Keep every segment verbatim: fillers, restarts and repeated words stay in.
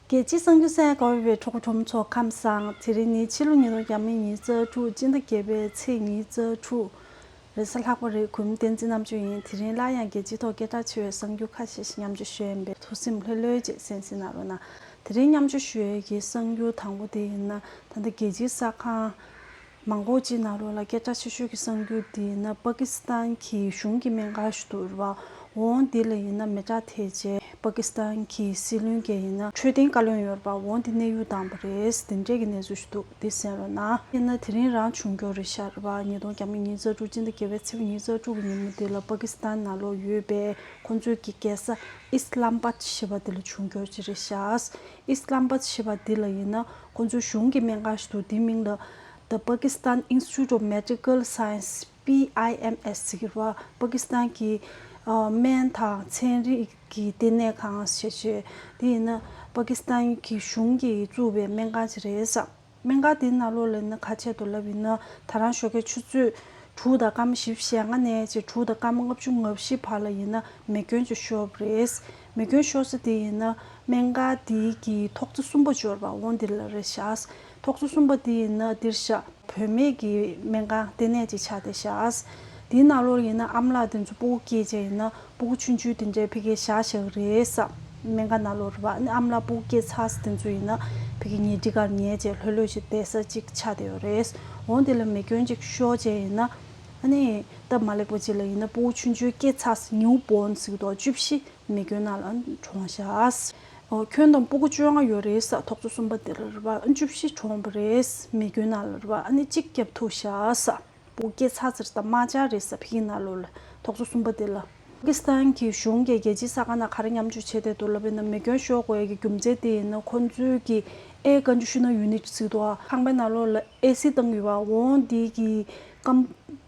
རྒྱལ་སྤྱིའི་གསར་འགྱུར་གསན་གོ་བའི་གྲོགས་པོ་ཁྲོམ་ཚོ་ཁམས་བཟང་། དེ་རིང་ནི་ཕྱི་ལོ་ཉིས་སྟོང་ཉི་ཤུ་རྩ་དྲུག་སྤྱི་ཟླ་བརྒྱད་པའི་ཚེས་ཉི་ཤུ་རྩ་དྲུག་རེས་གཟའ་ལྷག་པ་རེད། གུས་མོ་བསྟན་འཛིན་རྣམ་དཔྱོད་ཡིན། དེ་རིང་སླར་ཡང་རྒྱལ་སྤྱིའི་ཐོག་སྐད་གྲགས་ཆེ་བའི་གསར་འགྱུར་ཁ་ཤས་ཤིག་མཉམ་སྤྱོད་ཞུ་ཡིན་པས་ཐུགས་སེམས་ལྷོད་ལྷོད་ཅིག་གསན་གཟིགས་གནང་རོགས་གནང་། དེ་རིང་མཉམ་སྤྱོད་ཞུ་ཡས་ཀྱི་གསར་འགྱུར་དང་པོ་དེ་ཡིན་ན། ད་ལྟ་རྒྱལ་སྤྱིའི་གསར་ཁང་མང་པོ་ཅིག་ནང་ལོགས་ལ་སྐད་གྲགས་ཆེ་ཤོས་ཀྱི་གསར་འགྱུར་དེ་ཡིན་ན། པ་ཀི་སི་ཐན་གྱི་གཞུང་གི་སྨན་ཁང་ཞིག་འདུག་རེད་བ། འོང་འདི་ལ་ཡིན་ན་མེ་སྲེག་ཐེབས་རྗེས་པ་ཀི་སི་ཐན་གྱི་སྲིད་བློན་གྱིས་ཡིན་ན་འཕྲོད་བསྟེན་བཀའ་བློན་ཡོད་རེད་བ། འོང་འདི་གནས་དབྱུང་བཏང་བ་རེད། དེ་འདྲས་ཀྱི་གནས་ཚུལ་ཞིག་འདུག་འདི་གསན་རོགས་གནང་། ཡིན་ན་དེ་རིང་རང་བྱུང་རྒྱུ་རེད་ཤག་རེད་བ། ཉིས་སྟོང་ཉི་ཤུ་རྩ་དྲུག་སྤྱི་ཟླ་བརྒྱད་པའི་ཚེས་ཉི་ཤུ་རྩ་དྲུག་གི་ཉིན་མོ་འདི་ལ་པ་ཀི་སི་ཐན་ནང་ལོགས་ཡོད་པའི་ཁོང་ཚོའི་གི་རྒྱལ་ས་ཨིས་ལམ་བྷད་ཞེས་པ་འདི་ལ་བྱུང་རྒྱུ་ཅིག་རེད་ཤག་ཨིས་ལམ་བྷད་ཞེས་པ་འདི་ལ་ཡིན་ན་ཁོང་ཚོའི་གཞུང་གི་སྨན་ཁང་ཞིག་འདུག་འདིའི་མིང་ལ་The Pakistan Institute of Medical Science, པི་ཨའི་ཨེམ་ཨེས་ཟེར་གྱི་རེད་བ། པ་ཀི་སི་ཐན་གྱི་ཨ་སྨན་དང་ཚན་རིག་གི་ལྟེ་གནས་ཁང་ཞེས་བརྗོད། དེ་ཡིན་ན་པ་ཀི་སི་ཐན་གྱི་གཞུང་གིས་བཙུགས་པའི་སྨན་ཁང་ཅིག་རེད་ཟེར། སྨན་ཁང་དེའི་ནང་ལོགས་ལ་ཡིན་ན་ག་ཆེད་དུ་ལབ་ཡིན་ན། ད་རང་ཞོགས་ཀའི་ཆུ་ཚོད་དྲུག་དང་སྐར་མ་བཞི་བཅུ་ཞེ་ལྔ་ནས་བྱས་དྲུག་དང་སྐར་མ་ལྔ་བཅུ་ང་བཞི་བར་ལ་ཡིན་ན་མེ་སྐྱོན་ཅིག་ཤོར་བ་རེད། མེ་སྐྱོན་ཤོར་ས་དེ་ཡིན་ན་སྨན་ཁང་དེའི་གི་ཐོག་རྩེག་གསུམ་པ་ཅིག་ཡོད་རེད་བ། འོང་འདི་ལ་རེད་ཤག་ཐོག་རྩེག་གསུམ་པ་དེ་ཡིན་ན་འདིར་ཤག་བུད་མེད་ཀྱི་སྨན་ཁང་ལྟེ་གནས་ཅིག་ཆགས་བསྡད་ཤག་དེའི་ནང་ལོགས་ཡིན་ན་ཨ་མ་ལགས་དེ་ཚོ་སྤུ་གུ་སྐྱེས་བྱས་ཡིན་ན་སྤུ་གུ་ཆུང་ཆུང་དེ་འདྲའི་ཕ་གིར་བཞག་བཞག་གི་རེད་ཟེར། སྨན་ཁང་ནང་ལོགས་རེད་བ། ཨ་ནི་ཨ་མ་ལགས་སྤུ་གུ་སྐྱེས་ཚར་ས་དེ་ཚོ་ཡིན་ན་ཕ་གི་ཉལ་ཁྲི་ཁར་ཉལ་བྱས་ལྷོད་ལྷོད་ཅིག་བསྡད་ས་ཅིག་ཆགས་བསྡད་ཡོད་རེད། འོང་དེ་ལ་མེ་སྐྱོན་ཅིག་ཤོར་བྱས་ཡིན་ན། ཨ་ནི་སྟབས་མ་ལེགས་པ་ཅིག་ལ་ཡིན་ན་སྤུ་གུ་ཆུང་ཆུང་སྐྱེས་ཚར་ས་ནིའུ་བོརན་ཟེར་གྱི་འདུག་བཅུ་བཞི་མེ་སྐྱོན་ནང་ལ་གྲོངས་ཤག་ཨོ་ཁྱོན་བསྡོམས་སྤུ་གུ་བཅོ་ལྔ་ཡོད་རེད་ཟེར། ཐོག་རྩེག་གསུམ་པ་དེ་ལ་རེད་བ། བཅུ་བཞི་གྲོངས་པ་རེད། མེ་སྐྱོན་ནང་ལ་རེད་བ། ཨ་ནི་གཅིག་བརྒྱབ་ཐུབ་ཤག་ཟེར། སྤུ་གུ་སྐྱེས་ཚར་ཚར་དང་དམར་འབྱར་རེད་ཟེར། ཕ་གིའི་ནང་ལོགས་ལ་ཐོག་རྩེག་གསུམ་པ་དེ་ལ། པ་ཀི་སི་ཐན་གྱི་གཞུང་གིས་རྒྱལ་སྤྱིའི་གསར་ཁང་ནང་ག་རེ་མཉམ་སྤྱོད་བྱས་བསྡད་འདུག་ལབ་ཡིན་ན། མེ་སྐྱོན་ཤོར་དགོས་ཡས་ཀྱི་རྒྱུ་མཚན་དེ་ཡིན་ན་ཁོང་ཚོའི་གི་ཨེར་ཀོན་ཌི་ཤི་ནར་ཡུ་ནིཊ་ཟེར་གྱི་འདུག་ཁང་པའི་ནང་ལོགས་ལ་ཨེ་སི་བཏང་གི་ཡོད་བ། འོང་དེ་གི་ཀམ་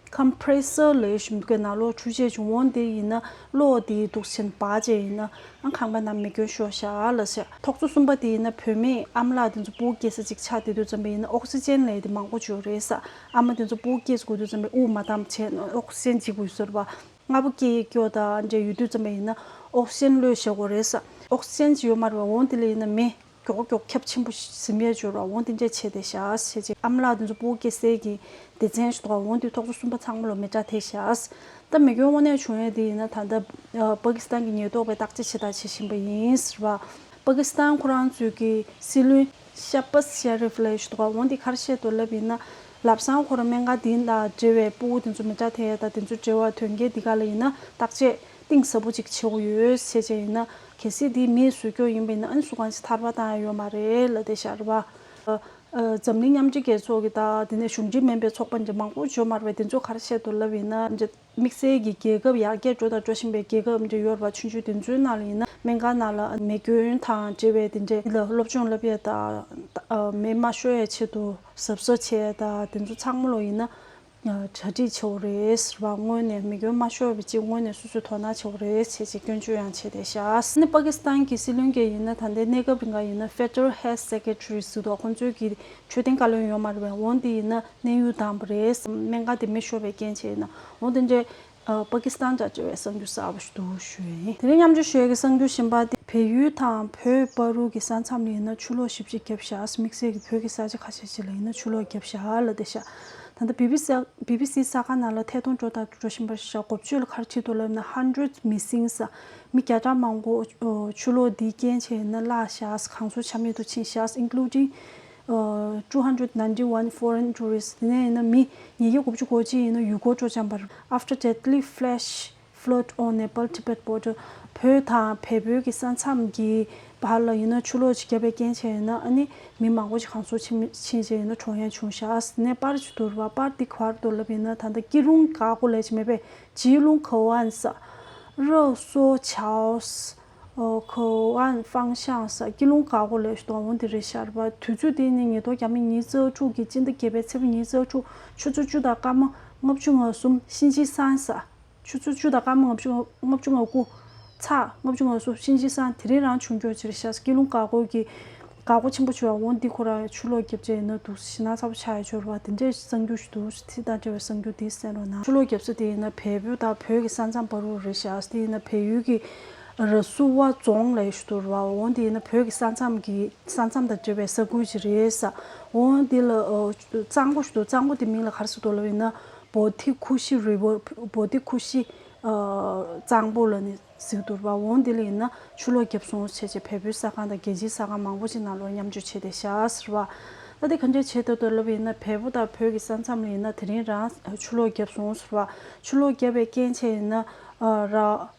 ཀམ་པི་རེ་སར་ལབ་ཡས་ཞིག་འདུག་གས། ནང་ལོགས་འཁྲུག་ཆ་བྱུང་། འོང་དེ་ཡིན་ན་གློག་དེ་འདུག་སེ་འབར་བྱས་ཡིན་ན་ཨ་ཁང་པའི་ནང་མེ་སྐྱོན་ཤོར་ཤག་ལབ་ཤག་ཐོག་རྩེག་གསུམ་པ་དེ་ཡིན་ན་བུད་མེད་ཨ་མ་ལགས་དེ་ཚོ་སྤུ་གུ་སྐྱེ་ས་ཅིག་ཆགས་བསྡད་དུས་ཙམ་པ་ཡིན་ན་ཨོག་སི་ཇན་ལབ་ཡས་དེ་མང་པོ་ཅིག་ཡོད་རེད་ཟེར། ཨ་མ་དེ་ཚོ་སྤུ་གུ་སྐྱེས་དགོས་དུས་ཙམ་པ་དབུགས་མ་བཏང་བྱས་ཨོག་སི་ཇན་གཅིག་པུ་ཡོད་ས་རེད་བ། ལྔ་པོ་སྐྱེ་ཡས་སྐྱོ་དང་འདྲ་ཡོད་དུས་ཙམ་པ་ཡིན་ན་ཨོག་སི་ཇན་གློད་བཞག་དགོས་རེད་ཟེར། ཨོག་སི་ཇན་ཅིག་ཡོད་མ་རེད་བ། འོང་དེ་ལ་ཡིན་ན་མེ་མགྱོགས་མགྱོགས་ཁྱབ་ཆེན་པོ་ཟིན་ཡས་ཅིག་ཡོད་རེད་བ། འོང་དེ་འདྲས་བྱས་བསྡད་ཤག་ཟེར་བྱས། ཨ་མ་ལགས་དེ་ཚོ་སྤུ་གུ་སྐྱེ་སའི་གི་སྡེ་ཚན་ཞིག་འདུག་འོང་དེ་ཐོག་རྩེག་གསུམ་པ་ཚང་མ་ལ་མེ་སྲེག་ཐེབས་ཤག་ད་མེ་སྐྱོན་དངོས་གནས་བྱུང་ཡས་དེ་ཡིན་ན་ད་ལྟ་པ་ཀི་སི་ཐན་གྱི་ཉེན་རྟོག་པས་བརྟག་དཔྱད་བྱེད་དང་བྱེད་བཞིན་པ་ཡིན་ཟེར་བ། པ་ཀི་སི་ཐན་ཁོ་རང་ཚོའི་གི་སྲིད་བློན་ཤ་བྷ་ཤ་རིབ་ལབ་ཡས་ཞིག་འདུག་འོང་དེ་ག་རེ་བཤད་འདུག་ལབ་ཡིན་ན། ལམ་སང་ཁོ་རང་སྨན་ཁང་དེ་དང་འབྲེལ་བའི་སྤུ་གུ་དེ་ཚོ་མེ་སྲེག་ཐེབས་ཡས་དང་དེ་ཚོ་འབྲེལ་བ་དོན་རྐྱེན་འདི་ག་ལ་ཡིན་ན་བརྟག་དཔྱད་གཏིང་ཟབ་པོ་ཅིག་བྱེད་དགོས་ཡོད་ཟེར་བྱས་ཡིན་ན། གལ་སྲིད་དེ་མིས་བཟོས་ཀྱོག་ཡིན་པ་ཡིན་ན་ཨ་ནི་སུ་གང་ཞིག་ཐར་པ་བཏང་ཡ་ཡོད་མ་རེད་ལབ་བསྡད་ཤག་རེད་བ། ཨ་འཛམ་གླིང་མཉམ་འབྲེལ་རྒྱལ་ཚོགས་ཀྱི་དང་དེ་ནས་གཞུང་འབྲེལ་མིན་པའི་ཚོགས་པ་འདྲ་མང་པོ་ཡོད་མ་རེད་བས། དེ་ཚོས་ག་རེ་བཤད་འདུག་ལབ་ཡིན་ན། དམིགས་བསལ་གྱི་རྒྱལ་ཁབ་ཡར་རྒྱས་འགྲོ་དང་འགྲོ་བཞིན་པའི་རྒྱལ་ཁབ་འདྲ་ཡོད་རེད་བ། ཆུང་ཆུང་དེ་ཚོའི་ནང་ལ་ཡིན་ན་སྨན་ཁང་ནང་ལ་མེ་སྐྱོན་དང་འབྲེལ་བའི་དེ་འདྲའི་ལ་སློབ་སྦྱོང་བསླབ་ཡས་དང་། ཨ་མེ་མ་ཤོར་ཡའི་ཆེད་དུ་གཟབ་གཟབ་བྱེད་ཡས་དང་དེ་ཚོ་ཚང་མ་ལ་ཡིན་ན་གྲ་སྒྲིག་བྱེད་དགོས་རེད་ཟེར་བ། སྔོན་ནས་མེ་སྐྱོན་མ་ཤོར་བའི་ཆེད་སྔོན་ནས་སོ་སོས་དོ་སྣང་བྱེད་དགོས་རེད་ཟེར་བྱས་སྐྱོན་བརྗོད་ཡང་བྱས་བསྡད་ཤག་ཨ་ནི་པ་ཀི་སི་ཐན་གྱི་སྲིད་བློན་གྱིས་ཡིན་ན་ད་ལྟའི་གནས་སྐབས་རིང་ག་ཡིན་ན་Federal Health Secretary ཟེར་དུས་ཁོང་ཚོའི་གི་འཕྲོད་བསྟེན་བཀའ་བློན་ཡོད་མ་རེད་པས། འོང་དེ་ཡིན་ན་གནས་དབྱུང་བཏང་བ་རེད། སྨན་ཁང་དེ་མེ་ཤོར་བའི་རྐྱེན་བྱས་ཡིན་ན། འོང་དེ་འདྲའི་ཨ་པ་ཀི་སི་ཐན་དང་འབྲེལ་བའི་གསར་འགྱུར་གསར་པ་ཞིག་འདུག་ཞུ་ཡིན། དེ་རིང་མཉམ་སྤྱོད་ཞུ་ཡས་ཀྱི་གསར་འགྱུར་གཞན་པ་དེ་བལ་ཡུལ་དང་བོད་བར་དུ་གི་ས་མཚམས་ལ་ཡིན་ན་ཆུ་ལོག་ཞེ་པོ་ཅིག་བརྒྱབ་ཤག་དམིགས་བསལ་གྱི་བོད་ཀྱི་ས་ཆ་ཁ་ཤས་ཤིག་ལ་ཡིན་ན་ཆུ་ལོག་བརྒྱབ་ཤག་ལབ་བསྡད་ཤག་ད་ལྟ་བི་བི་སི་བི་བི་སི་གསར་ཁང་ནང་ལ་ཐད་གཏོང་འགྲོ་དང་འགྲོ་བཞིན་པ་ཞིག་འགོ་བརྗོད་ལ་ག་རེ་བྲིས་འདུག་ལབ་ན། Hundreds missing ཟེར། མི་བརྒྱ་ཕྲག་མང་པོ་ཆུ་ལོག་འདིའི་རྐྱེན་བྱས་ཡིན་ན་བརླགས་ཤག་གང་སར་ཆ་མེད་དུ་ཕྱིན་ཤག including two hundred ninety-one foreign tourists། དེ་ནས་ཡིན་ན་མི་ཉིས་བརྒྱ་དགུ་བཅུ་གོ་གཅིག་ཡིན་ན་ཡུལ་སྐོར་སྤྲོ་འཆམ་པ་རེད། After deadly flash flood on Nepal Tibet border། བོད་དང་བལ་པོའི་གི་ས་མཚམས་ཀྱི་བར་ལ་ཡིན་ན་ཆུ་ལོག་ཅིག་བརྒྱབ་པའི་རྐྱེན་བྱས་ཡིན་ན་ཨ་ནི་མི་མང་པོ་ཞིག་གང་སར་ཕྱིན་ཕྱིན་བྱས་ཡིན་ན་གྲོངས་ཡ་བྱུང་ཤག་དེ་ནས་པར་ཅིག་འདུག་རེད་བ། པར་འདི་ག་པར་འདུག་ལབ་ཡིན་ན་ད་ལྟ་ཀི་ལུང་ག་གོ་ལབ་ཅིག་མེད་པས། ཇི་ལུང་ག་ཝན་ཟེར། ར་སོ་ཆའོ་ཟེར། ཨོ་ཁོ་ཨན་ཧྥང་ཤང་ས་ཀི་ལུང་ག་གོ་ལས་ཤོང་འོང་དེ་རེད་ཤག་རེད་པ། དུས་ཚོད་དེ་ནི་ཉིས་སྟོང་ཉི་ཤུ་རྩ་དྲུག་གི་སྤྱི་ཟླ་བརྒྱད་པའི་ཚེས་པ་ཉི་ཤུ་རྩ་དྲུག་ཆུ་ཚོད་བཅུ་དང་སྐར་མ་ལྔ་བཅུ་ང་གསུམ་ཤིན་ཅི་སན་ས། ཆུ་ཚོད་བཅུ་དང་སྐར་མ་ལྔ་བཅུ་ལྔ་བཅུ་ང་དགུ་ཚ་ལྔ་བཅུ་ང་གསུམ་ཤིན་ཅི་སན་དེ་རིང་རང་བྱུང་རྒྱུ་ཅིག་རེད་ཤག་ཀི་ལུང་ག་གོ་གི་ག་གོ་ཆེན་པོ་བྱུང་བ་འོང་འདི་ཁོ་རང་ཆུ་ལོག་བརྒྱབ་བྱས་ཡིན་ན་འདུག་ཞེ་ན་ཚ་པོ་ཆགས་ཡ་ཆོར་བ་དེ་འདྲའི་གསར་འགྱུར་ཞིག་འདུག་དེ་དང་འབྲེལ་བའི་གསར་འགྱུར་འདི་གསན་རོགས་གནང་། ཆུ་ལོག་བརྒྱབ་ས་དེ་ཡིན་ན་བལ་པོ་དང་བོད་ཀྱི་ས་མཚམས་བར་དུ་རེད་ཤག་དེ་ཡིན་ན་བལ་ཡུལ་གྱི་ ར་སུ་ཝ་རྫོང་ལབ་ཞིག་འདུག་ར་བ། འོ་འདི་ཡིན་ན་བོད་ཀྱི་ས་མཚམས་ཀྱི་ས་མཚམས་དང་འབྲེལ་བའི་ས་ཁུལ་ཅིག་རེད་ས། འོ་འདི་ལ་ཨོ་གཙང་པོ་ཞིག་འདུག་གཙང་པོ་དེ་མིང་ལ་ག་རེ་ཟེར་འདུག་ལབ་ཡིན་ན་བོ་དྷི་ཀུ་ཤི་རི་བོ་བོ་དྷི་ཀུ་ཤི་ཨ་གཙང་པོ་ལ་ནི་ཟེར་འདུག་ར་བ། འོ་འདི་ལ་ཡིན་ན་ཆུ་ལོག་བརྒྱབ་སོང་བྱས་བྱས་བལ་པོའི་ས་ཁང་དང་རྒྱལ་སྤྱིའི་ས་ཁང་མང་པོ་ཅིག་ནང་ལོགས་མཉམ་སྤྱོད་བྱས་བསྡད་ཤག་ཟེར་བ། ད་དེ་ག་འདྲས་བྱས་འདུག་ལབ་ཡིན་ན་བལ་པོ་དང་བོད་ཀྱི་ས་མཚམས་ལ་ཡིན་ན་དེ་རིང་རང་ཆུ་ལོག་བརྒྱབ་སོང་ཟེར་བ། ཆུ་ལོག་བརྒྱབ་པའི་རྐྱེན་བྱས་ཡིན་ན་ཨ་ར་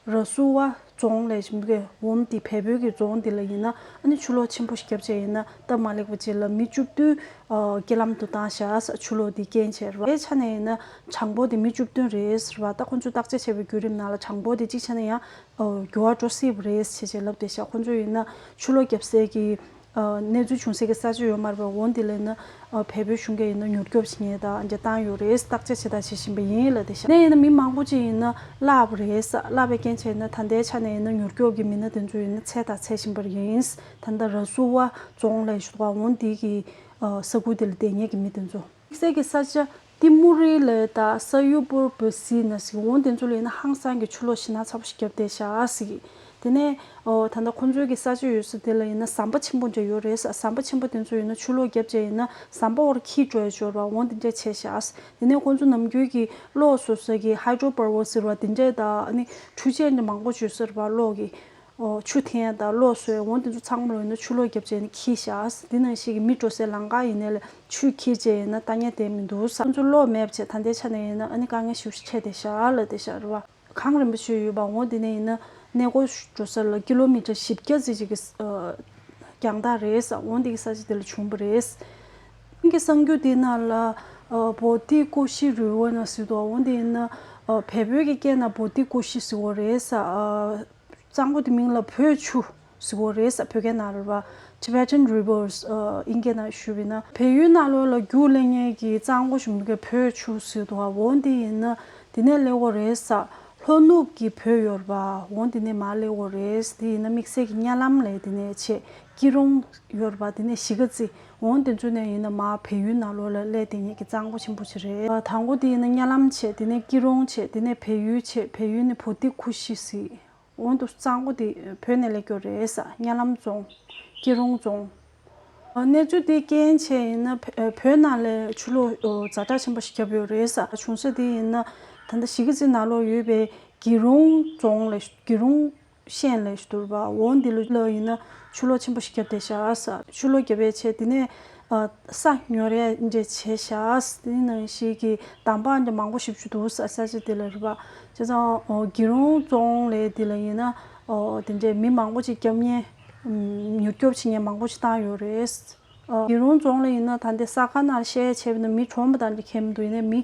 ར་སུ་ཝ་རྫོང་ལས་བྱུང་གི་འོམ་དེ་བལ་པོའི་གི་རྫོང་དེ་ལ་ཡིན་ན་ཨ་ནི་ཆུ་ལོག་ཆེན་པོ་ཞིག་བརྒྱབ་བྱས་ཡིན་ན་སྟབས་མ་ལེགས་པ་ཅིག་ལ་མི་བཅུ་བདུན་ཨ་རྐྱེན་ལམ་དུ་བཏང་བཞག་ས། ཆུ་ལོག་དེ་རྐྱེན་བྱས་ར་བ། དེའི་ཆ་ནས་ཡིན་ན་གྲངས་འབོར་དེ་མི་བཅུ་བདུན་རེད་ཟེར་བ། ད་ཁོང་ཚོས་བརྟག་དཔྱད་བྱས་པའི་བརྒྱུད་རིམ་ནང་ལ་གྲངས་འབོར་དེ་གཅིག་ཆ་ནས་ཡང་ཨ་འགྱུར་བ་འགྲོ་སྲིད་པ་རེད་ཟེར་བྱས་ལབ་བསྡད་ཤག་ཁོང་ཚོས་ཡིན་ན་ཆུ་ལོག་བརྒྱབ་སའི་གི་ཨ་གནས་ཚུལ་བྱུང་སའི་གི་ས་ཆ་ཡོད་མ་རེད་པ། འོ་འདི་ལ་ཡིན་ན་ཨ་བལ་པོའི་གཞུང་གིས་ཡིན་ན་མྱུར་སྐྱོབ་བྱེད་མཁན་དང་འདྲ་བཏང་ཡོད་རེད། བརྟག་དཔྱད་བྱེད་དང་བྱེད་བཞིན་པ་ཡིན་ལབ་བསྡད་ཤག་ནས་ཡིན་ན་མི་མང་པོ་ཅིག་ཡིན་ན་བརླགས་པ་རེད་ས། བརླགས་པའི་རྐྱེན་བྱས་ན་ད་ལྟའི་ཆ་ནས་ཡིན་ན་མྱུར་སྐྱོབ་ཀྱི་མི་སྣ་དེ་ཚོ་ཡིན་ན་འཚོལ་དང་འཚོལ་བཞིན་པ་ཡིན། ད་ལྟ་ར་སུ་ཝ་རྫོང་ལས་ཞུ་བ་འོ་འདི་གི་ཨ་ས་ཁུལ་དེ་ལ་བསྡད་མཁན་གྱི་མི་དེ་ཚོ། དམིགས་བསལ་གྱི་ས་ཆ་ཏི་མུ་རི་ལ་ད་ས་ཡུ་པུར་བུ་སི་ན་ཟིག་འོང་དེ་ཚོ་ལ་ཡིན་ན་ཧང་སང་གི་ཆུ་ལོག་ཞེད་སྣང་ཚ་པོ་ཞིག་བརྒྱབ་བསྡད་ཤག་ཟིག་དེ་ནས་ཨོ་ད་ལྟ་ཁོང་ཚོའི་གི་ས་ཆ་ཡོད་ས་དེ་ལ་ཡིན་ན་ཟམ་པ་ཆེན་པོ་འདྲ་ཡོད་རེད་ས། ཟམ་པ་ཆེན་པོ་དེ་ཚོ་ཡིན་ན་ཆུ་ལོག་བརྒྱབ་བྱས་ཡིན་ན་ཟམ་པ་བར་འཁྱིལ་འགྲོ་ཡ་ཅིག་ཡོད་རེད་པ། འོང་དེ་འདྲ་བྱས་ཤག་དེ་ནས་ཁོང་ཚོ་ནམ་རྒྱུན་གི་གློག་བཟོ་ས་གི་ཧའི་ཌྲོ་པ་ཝར་ཟེར་བ་དེ་འདྲ་དང་ཨ་ནི་འཕྲུལ་ཆས་འདྲ་མང་པོ་ཅིག་ཡོད་ས་རེད་པ། གློག་གི་ཨོ་ཆུ་འཐེན་ཡ་དང་གློག་བཟོ་ཡ་འོ་དེ་ཚོ་ཚང་མ་ལོ་ཡིན་ན་ཆུ་ལོག་བརྒྱབ་བྱས་ནས་འཁྱིལ་བཞག་དེ་ནང་བཞིན་གྱི་མི་འགྲོ་སའི་ལམ་ཁ་ཡིན་ནའི་ལ་ཆུས་འཁྱིལ་བྱས་ཡིན་ན་ལྟ་ཉན་བསྡད་མི་འདུག་ས། ཁོང་ཚོ་གློག་མེད་བྱས་ད་ལྟའི་ཆ་ནས་ཡིན་ན་ཨ་ནི་དཀའ་ངལ་ཞེ་པོ་ཞིག་འཕྲད་བསྡད་ཤག་ལབ་བསྡད་ཤག་རེད་པ། གངས་རིན་པོ་ཆེ་ཡོད་པ་འོ་དེ་ནས་ཡིན་ན་གནས་སྐོར་འགྲོ་ས་ལ་ཀི་ལོ་མི་ཊར་བཞི་བརྒྱ་ཙམ་ཅིག་གི་ཨ་རྒྱང་ཐག་རེད་ས། འོ་དེ་གི་ས་ཆ་དེ་ལ་བྱུང་བ་རེད། གསར་འགྱུར་དེའི་ནང་ལ་ཨ་བོ་དྷི་ཀོ་ཤི་རི་བོ་ན་ཟེར་འདུག་འོ་དེ་ཡིན་ན་ཨ་བལ་པོའི་གི་སྐད་ནང་བོ་དྷི་ཀོ་ཤི་ཟེར་བ་རེད་ས། ཨ་གཙང་པོ་དེ་མིང་ལ་བོད་ཆུ་ཟེར་བ་རེད་ས། བོད་སྐད་ནང་རེད་པ། Tibetan Rivers ཨ་དབྱིན་སྐད་ནང་ཞུས་པ་ཡིན་ན་བལ་ཡུལ་ནང་ལོགས་ལ་རྒྱུགས་ལེན་མཁན་གྱི་གཙང་པོ་ཞིག་འདུག་གས། བོད་ཆུ་ཟེར་འདུག་ག་འོ་འདི་ཡིན་ན་དེ་ནས་སླེབས་པ་རེད་ས། ལྷོ་ནུབ་ཀྱི་བོད་ཡོད་རེད་པ། འོ་དེ་ནས་མར་སླེབས་པ་རེད། དེ་ཡིན་ན་དམིགས་བསལ་གྱི་གཉའ་ལམ་ལབ་དེ་ནས་བྱས་སྐྱིད་རོང་ཡོད་རེད་པ། དེ་ནས་གཞིས་ཀ་རྩེ་འོ་དེ་ཚོ་ནས་ཡིན་ན་མར་བལ་ཡུལ་ནང་ལོགས་ལ་སླེབས་བསྡད་མཁན་གྱི་གཙང་པོ་ཆེན་པོ་ཅིག་རེད། ཨ་དང་པོ་དེ་ཡིན་ན་གཉའ་ལམ་བྱས། དེ་ནས་སྐྱིད་རོང་བྱས། དེ་ནས་བལ་ཡུལ་བྱས། བལ་ཡུལ་ནས་བོ་དྷི་ཀུ་ཤི་ཟེར། འོ་འདུག་གཙང་པོ་དེ་བོད་ནས་སླེབས་ཀྱི་ཡོད་རེད་ས། གཉའ་ལམ་རྫོང་། སྐྱིད་རོང་རྫོང་། ཨ་གནས་ཚུལ་དེ་རྐྱེན་བྱས་ཡིན་ན་བོད་ནང་ལ་ཆུ་ལོག་ཛ་དྲག་ཆེན་པོ་ཞིག་བརྒྱབ་ཡོད་རེད་ས། བྱུང་ས་དེ་ཡིན་ན་ད་ལྟ་གཞིས་ཀ་རྩེ་ནང་ལོགས་ཡོད་པའི་སྒེའུ་ཁུང་རྫོང་ལ་སྒེའུ་ཁུང་ཤན་ལས་ཞུ་དུར་བ་འོ་འདི་ལོ་ལ་ཡིན་ན་ཆུ་ལོག་ཆེན་པོ་ཞིག་བརྒྱབ་བསྡད་ཤག་ས། ཆུ་ལོག་བརྒྱབ་པའི་ཆེད་དེ་ནས་ཨ་ས་ཉོ་རེ་འདྲ་བྱས་ཤག་དེ་ནང་བཞིན་གྱི་འདམ་བག་འདྲ་མང་པོ་ཞིབ་ཅིག་འདུག་ས། ས་ཆ་དེ་ལ་རེད་པ། བྱས་ཙང་ཨོ་སྒེའུ་ཁུང་རྫོང་ལས་དེ་ལ་ཡིན་ན་ཨོ་དེ་འདྲའི་མི་མང་པོ་ཅིག་སྐྱབས་གནས་མྱུར་སྐྱོབ་བྱེད་མཁན་མང་པོ་ཞིག་བཏང་ཡོད་རེད། ཨོ་སྒེའུ་ཁུང་རྫོང་ལ་ཡིན་ན་ད་ལྟའི་ས་ཁ་ནང་བཤལ་བྱས་པ་ན་མི་གྲོངས་པ་དང་འདྲ་ཁྱད་མི་འདུག་ཡིན་ནའི་མི་